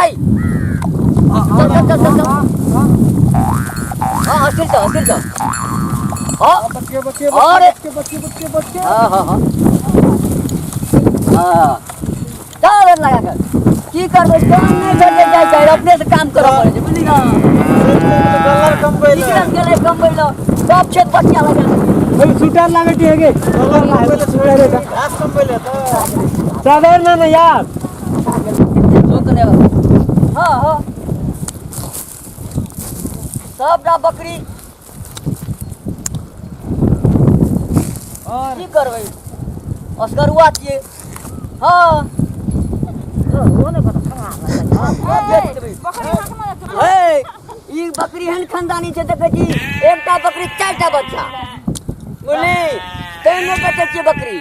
उठाई चल चल चल चल हां हसिल तो हसिल तो। हां बच्चे बच्चे अरे बच्चे बच्चे बच्चे बच्चे। हां हां हां हां चल लगा कर की करबै काम नहीं छोड़ले जाय छै अपने से काम करऽ पड़ै छै बुझली ना। डॉलर कमबै निकल गेलै कमबै ल सब खेत बचिया लगा ओइ सुटर लागै छै गे डॉलर कमबै ले सुटर रे घास कमबै ले तऽ चादर ना ना यार जोक ने। हां हां सबटा बकरी और की करबै असगरुआ छियै। हां हे ई बकरी एहन खानदानी छै देखै छी एकटा बकरी चारिटा बच्चा बुझली तैं नहि बेचै छियै बकरी।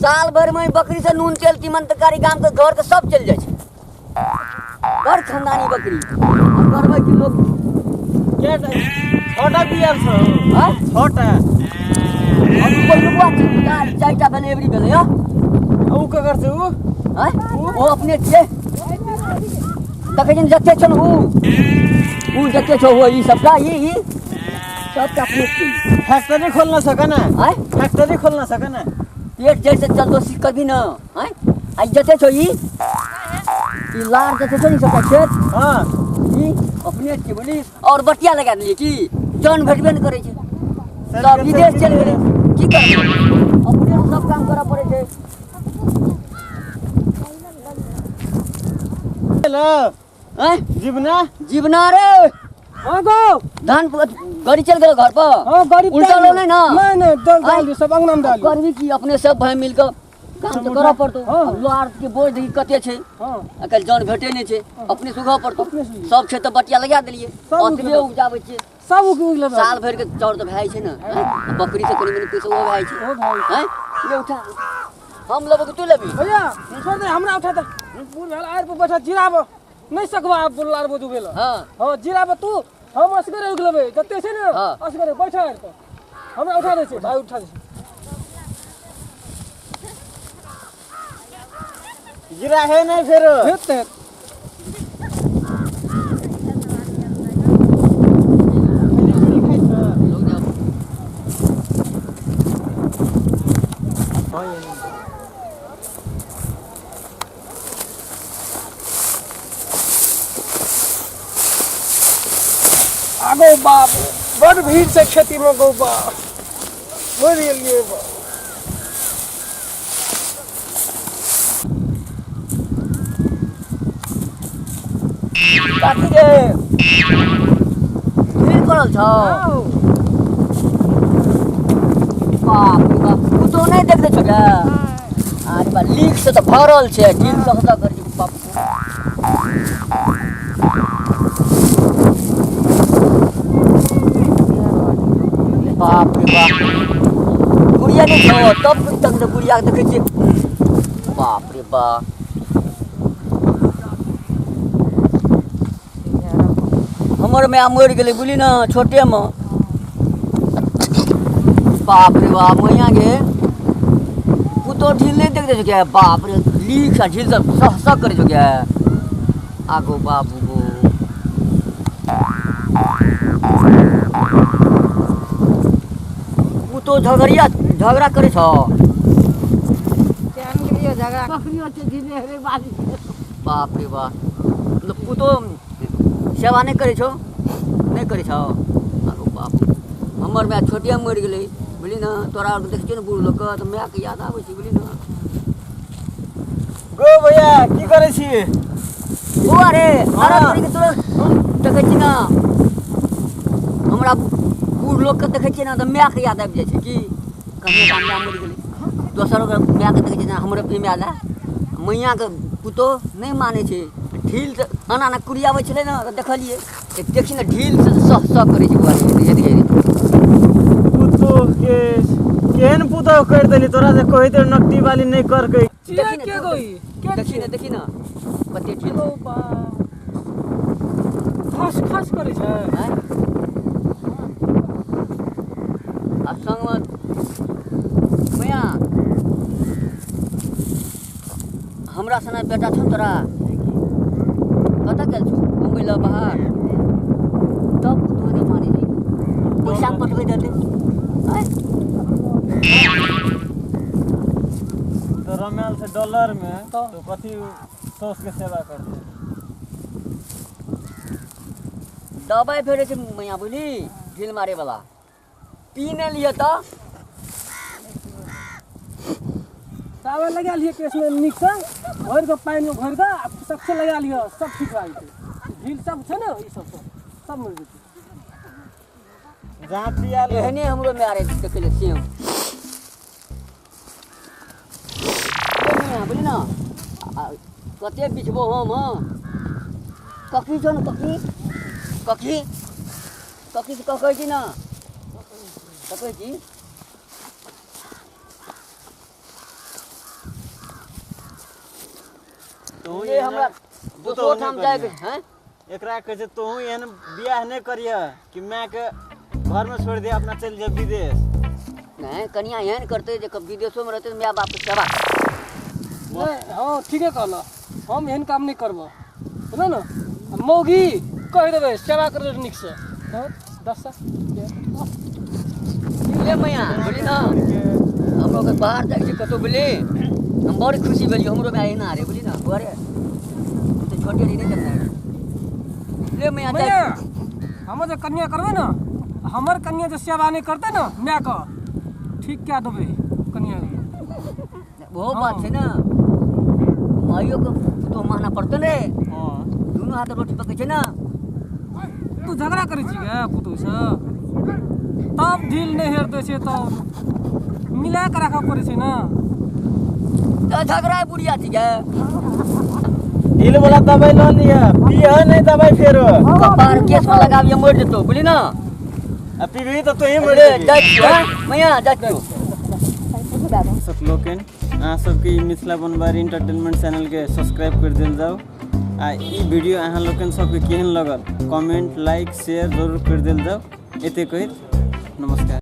साल भरि में बकरी से नून तेल तीमन तरकारी गाम के घर के सब चलि जाइ छै। बड़ खानदानी बकरी करबै कि लोग छोटा बियाल छौ आँय? छोटा हम पहिलुआ छी चारिटा भेलै एबरी भेलै हँ। ऊ ककर छै ऊ आँय? ओ अपने छियै देखै छियै जते छौ ने ऊ ऊ जते छौ ओ ई सबटा ई सबटा अपने छियै। फैक्ट्री खोलना सक ना आँय? फैक्ट्री खोलना सक ना पेट जैसे चलतो सीख करबी न। आँय? आ ई जते छौ ई ई लार जते छौ ने सबटा खेत हां ई अपने छियै बुझली। और बटिया लगा देलियै की जन भेटबे नहि करै छै सब विदेश चलि गेलै की करबै अपने सब काम करऽ पड़ै छै। हेलो आँय? जीवना जीवना रे। हां गो धान गाड़ी चल गेलो घर पर। हां गाड़ी उल्टा लो नहीं ना। नहीं नहीं दल डाल दियो सब अंगना में डाल दियो। करबी की अपने सब भाई मिल के काम तऽ करऽ पड़तौ। हाँ। अब लोहार के बोझ देखी कते छै हां आइ जन भेटे नहि छै अपने सुखऽ पड़तौ। अपने सुखऽ। सब खेत तऽ बटिया लगा देलियै सब ओतबे उपजाबै छियै सब उग लेबै साल भरि के चाउर तऽ भए जाइ छै ने। बकरी से कनि मनि पैसा ओहो भए जाइ छै। ओहो भए जाइ छै। आँय? ले उठा हम लेबो कि तू लेबी? भैया छोड़ दे हमरा उठा दे बूढ़ भेल आरि पर बैठा जिराब नहीं सकबा आब बोलला आर बोझ उगेला। हां हां जिराब तू हम असगरे उग लेबै जते छै ने हाँ। असगरे बैठा आरि पर हमरा उठा दै छै भाई उठा दै छै। गिरा है नहीं फिर हेतै आगो बाप बड़ भीड़ छै खेती में गो बाप मरि गेलियै बाप। काकी गे भीड़ पड़ल छौ। बाप रे बाप कुतो नहि देख दै छौ गे। अरे बा लीक से तऽ भरल छै ढील से हँसा करै छै बाप। बाप रे बाप गुड़िया नहि छौ तब तक तऽ गुड़िया के देखै छियै। बाप रे बाप हमर माय मरि गेलै बुझली ने छोटे में। बाप रे बाप मैया गे पुतोह ढील नहि देख दै छौ गे। बाप रे लीक आ ढील सब सह सह करै छौ गे। आगो बाबू गो पुतोह झगड़िया झगड़ा करै छौ। बाप रे बाप मतलब पुतोह सेवा नहि करै छौ नहि करै छौ। आगो बाप हमर माय छोटे मरि गेलै बुझली ने। तोरा आरके देखै छियौ ने बूढ़ लोकके तऽ मायके याद आबै छै बुझली ने। गो भैया की करै छी? ओ अरे अरे तोरी के तोरा देखै छी ना हमरा बूढ़ लोकके देखै छियै ने तऽ मायके याद आबि जाइ छै कि कहियो तऽ माय मरि गेलै। दोसर मायके देखै छियै ने हमरे माय लए मैयाके पुतोह नहि मानै छै ढील से एना एना कुरियाबै छलै ने तऽ देखलियै देखी ने ढील से सह सह करै छै बुआरी। पुतोह के केहन पुतोह करि देली तोरा से कहैत रहो नकटी वाली नहीं कर के। चिड़ै के गो ई? के देखी ने देखी ने कते ढील गो बा खस खस करै छै। आँय? आ संगमे मैया हमरा सना बेटा छौ तोरा? कतऽ गेल छौ घुमै लए बाहर तब पुतोह नहि मानै छै पैसा पठबै देतै आँय? तोरा में से डॉलर में तो कथी सौस के सेवा करते। दबाइ फेरे छै मैया बुझली ढील मारे वाला पी नहि लिअ तऽ सावन लगा लिअ केस में नीक से भरि कऽ पानि में भरि कऽ आ सबसे लगा लिअ सब ठीक भए जेतै। ढील सब छै ने ई सब सब मिल जेतै। जहाँ पिया ले एहने हमरो माय रहे देखै लए सेम बुझली ना कते बिछबो हम। हाँ कखी छौ ने कखी कखी कखी से कहै छी ना कहै छी तू ये हमरा दोसरो ठाम जाए हैं। एकरा कहै छै तोहू एहन बियाह नहि करिह कि माय के घर में छोड़ दे अपना चलि जा विदेश। नहीं कनिया एहन करते जे विदेशो में रहते माय बाप के सेवा करतै। नहीं हाँ ठीके कहल हम एहन काम नहीं करबो बुझल ना। मौगी कहि देबै सेवा कर नीक से। हाँ 10 साल ले मैया बुझली ना हमरो के बाहर जाइ छै कतौ बुझली हम बड़ खुशी भेलियै हमरो माय एना रे बुझली ना घरे हम तऽ छोटे रही नहीं देखने ले मैया जाइ मैया हमर जे कन्या करबै ना हमर कन्या जे सेवा नहीं करतै ना माय के ठीक कए देबै कन्या के। ओहो बात छै ना माइयो के पुतोह मानऽ पड़तै ने। हाँ दुनू हाथ रोटी पकै छै ना। तू झगड़ा करै छी गे पुतोह से तब ढील नहीं हेर दै छै तब मिला के राखऽ पड़ै छै ना। तऽ झगड़ा बुढ़िया छी गे ढील वाला दवाई लऽ लिअ पियह नहीं दवाई फेरो कपार केस में लगाबियै मरि जेतौ बुझली ना। आ पीबही तऽ तोही मरि जेबही। जाइ छियौ मैया जाइ छियौ। सब लोकनि अहाँ सबके ई मिथिला बनबारी एंटरटेनमेंट चैनल के सब्सक्राइब कर देल जाउ आ ई वीडियो अहाँ लोकनि सबके केहन लगल कमेंट लाइक शेयर जरूर कर देल जाउ। एते कहैत